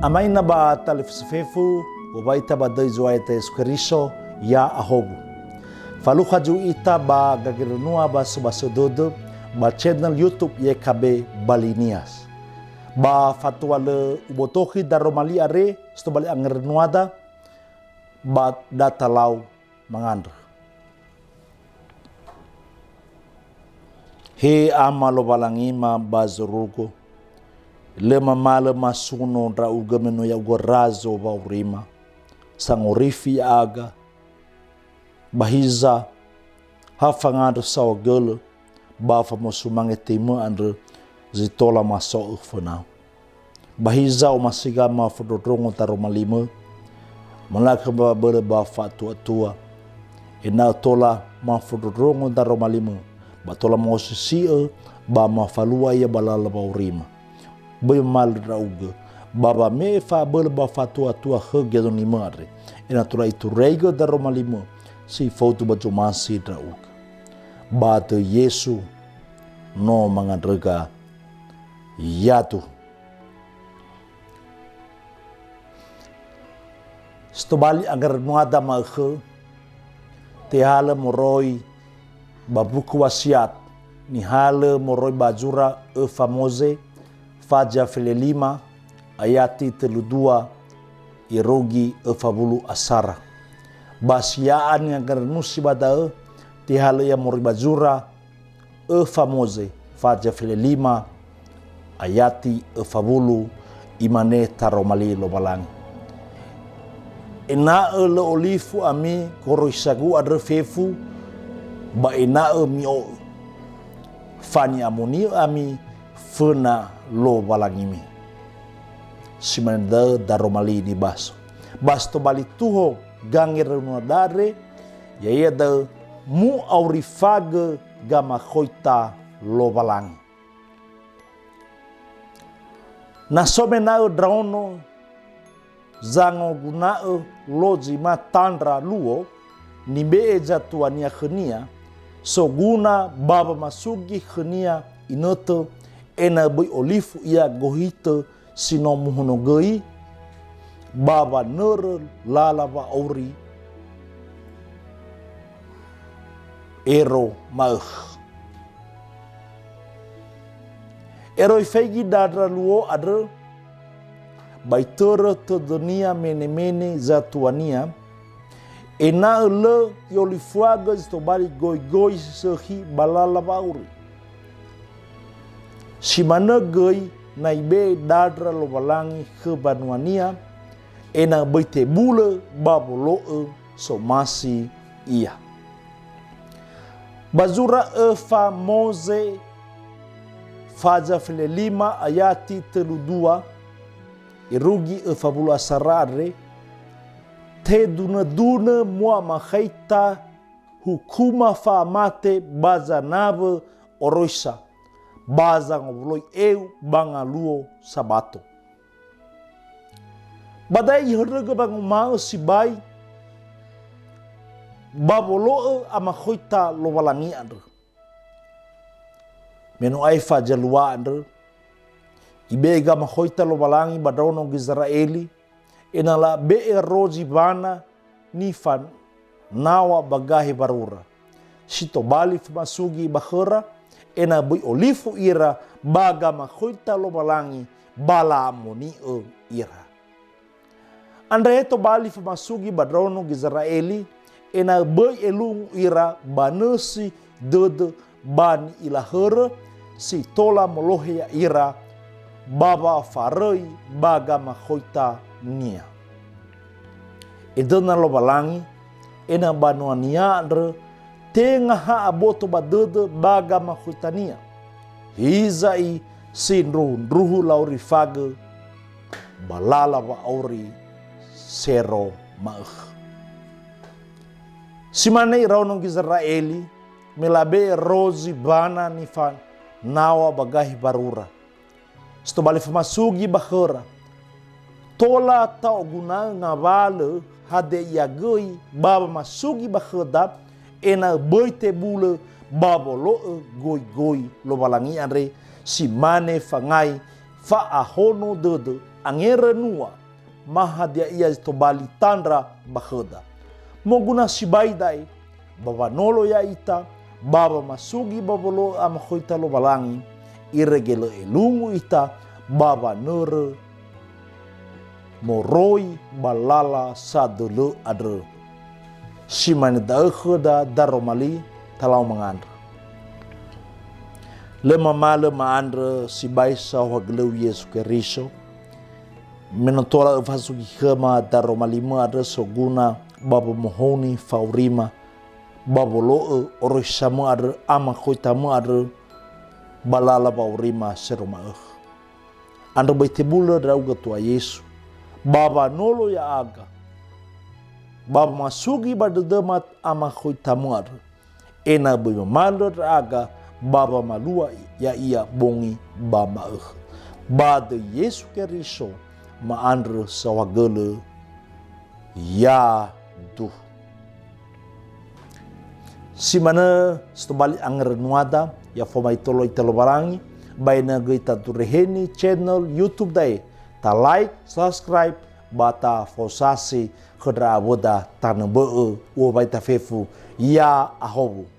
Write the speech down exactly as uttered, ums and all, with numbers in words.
Amaina ba talifusö fefu, wowai ita ba döi Zo'aya ita Yesu Keriso, ya'ahowu. Falukha zui ita ba gagerönua ba sobasö dödö ba channel YouTube Y K B Bali Nias. Ba fatua lö ubotokhi daroma li are, si tobali angerönuada, ba datalau mangandrö. He Ama Lowalangima ba zorugo, lö mamalö masuno ndra'ugö me no ya'ugö razo wa'aurima, sangorifi ya'aga, ba hiza ha fangandrö saohagölö, ba famosumange teimö andrö zi tola maso'ö fönau. Ba hiza omasiga mafondrondrongo daroma limö, molakhö ba bölö ba fa'atuatua, ena'ö tola mafondrondrongo daroma limö, ba tola ma'osisi'ö, ba mafalua ia ba lala wa'aurima. Böi mamalö ndra'ugö, ba wame'e fa'abölö ba fa'atuatua khö gedolimö andre, ena'ö tola ituraigö daroma limö si faudu ba zomasi ndra'ugö. Ba döi Yesu, no mangandröga yadu. Si tobali angerönuada ma'ökhö, tehalö moroi ba buku Wasiat, nihalö moroi ba zura öfa Moze, faza felelima, ayati tölu dua, irugi öfa wulu asara. Ba si ya'a ni'angerönusi ba da'ö, tehalö ia moroi ba zura, öfa Moze, faza felelima, ayati öfa wulu, imane taroma li Lowalangi. Ena'ö lö olifu ami goroisagu andrö fefu, ba ena'ö mi'o'ö. Fani'amoni'ö ami föna Lowalangimi. Si mane da'ö daroma li nibaso. Ba si tobali tuho gangerönua andre, ya'ia da'ö mu'aurifagö gamakhoita Lowalangi. Na so mena'ö ndraono zangoguna'ö lozima tandra luo nibe'e zatuania khönia, soguna ba wamasugi khönia inötö ena'ö böi olifu ia gohitö si no muhonogöi, ba wanörö lala wa'auri ero ma'ökhö. Ero ifaigi dandra luo andrö, ba itörö tödönia menemene zatuania, ena'ö lö i'olifuagö zi tobali goigoi si sökhi ba lala wa'auri. Si manö göi na ibe'e dandra Lowalangi khö mbanuania, ena'ö böi tebulö ba wolo'ö somasi ia. Ba zura öfa Moze, faza felelima ayati tölu dua, irugi öfa wulu asara andre, tedunödunö mu'amakhaita hukuma fa'amate ba zanawö oroisa, ba zangowuloi eu ba ngaluo Sabato. Ba da'e ihörögö wanguma'ö sibai ba wolo'ö amakhoita Lowalangi andrö. Me no aefa zalua andrö, ibe'e gamakhoita Lowalangi ba ndraono Gizera'eli, ena'ö labe'e rozi wana nifanaw̃a ba gahe warura, si tobali famasugi ba khöra, ena'ö böi olifu ira ba gamakhoita Lowalangi ba la'amoni'ö ira. Andre tobali famasugi ba ndraono Gizera'eli, ena'ö böi elungu ira ba nösi dödö ba ni'ila hörö si tola molohe ya'ira ba wa'afaröi ba gamakhoitania. Edöna Lowalangi, ena'ö banua-Nia andrö tenga ha aboto ba dödö ba gamakhoitania. Hiza'i sindruhundruhu la'orifagö ba lala wa'auri sero ma'ökhö. Si mane iraono Gizera'eli, me labe'e rozi wana nifanaw̃a ba gahe warura. Si tobali famasugi ba khöra. Tola ta'oguna'ö ngawalö hadia ia göi ba wamasugi ba khöda, ena'ö böi tebulö ba wolo'ö goigoi Lowalangi andre, si mane fangai fa'ahono dödö, angerönua, ma hadia ia zi tobali tandra ba khöda. Moguna sibai da'e, ba wanolo ya'ita, ba wamasugi ba wolo'ö amakhoita Lowalangi, irege lö elungu ita ba wanörö moroi ba lala sadölö andrö. Si mane da'ö khöda daroma li, talau mangandrö. Lö mamalö ma'andrö sibai saohagölö Yesu Keriso, me no tola öfasugi khöma daroma limö andrö soguna ba womohouni fa'aurima, ba wolo'ö oroisamö andrö, amakhoitamö andrö, ba lala wa'aurima seroma ökhö. Andrö böi tebulö ndra'ugö Tua Yesu, ba wanolo ya'aga, ba wamasugi ba dödöma amakhoitamö andrö, ena'ö böi mamalö ndra'aga ba wamalua ya'ia bongi ba ma'ökhö. Ba döi Yesu Keriso ma'andrö saohagölö, yaduhu. Si manö si tobali angerönua da, ya foma itolo ita Lowalangi, ba ena'ö göi tadureheni channel YouTube da'e, ta like, subscribe, ba ta fosasi khö ndra awöda tanö bö'ö, u'owai ta fefu, ya ahowu.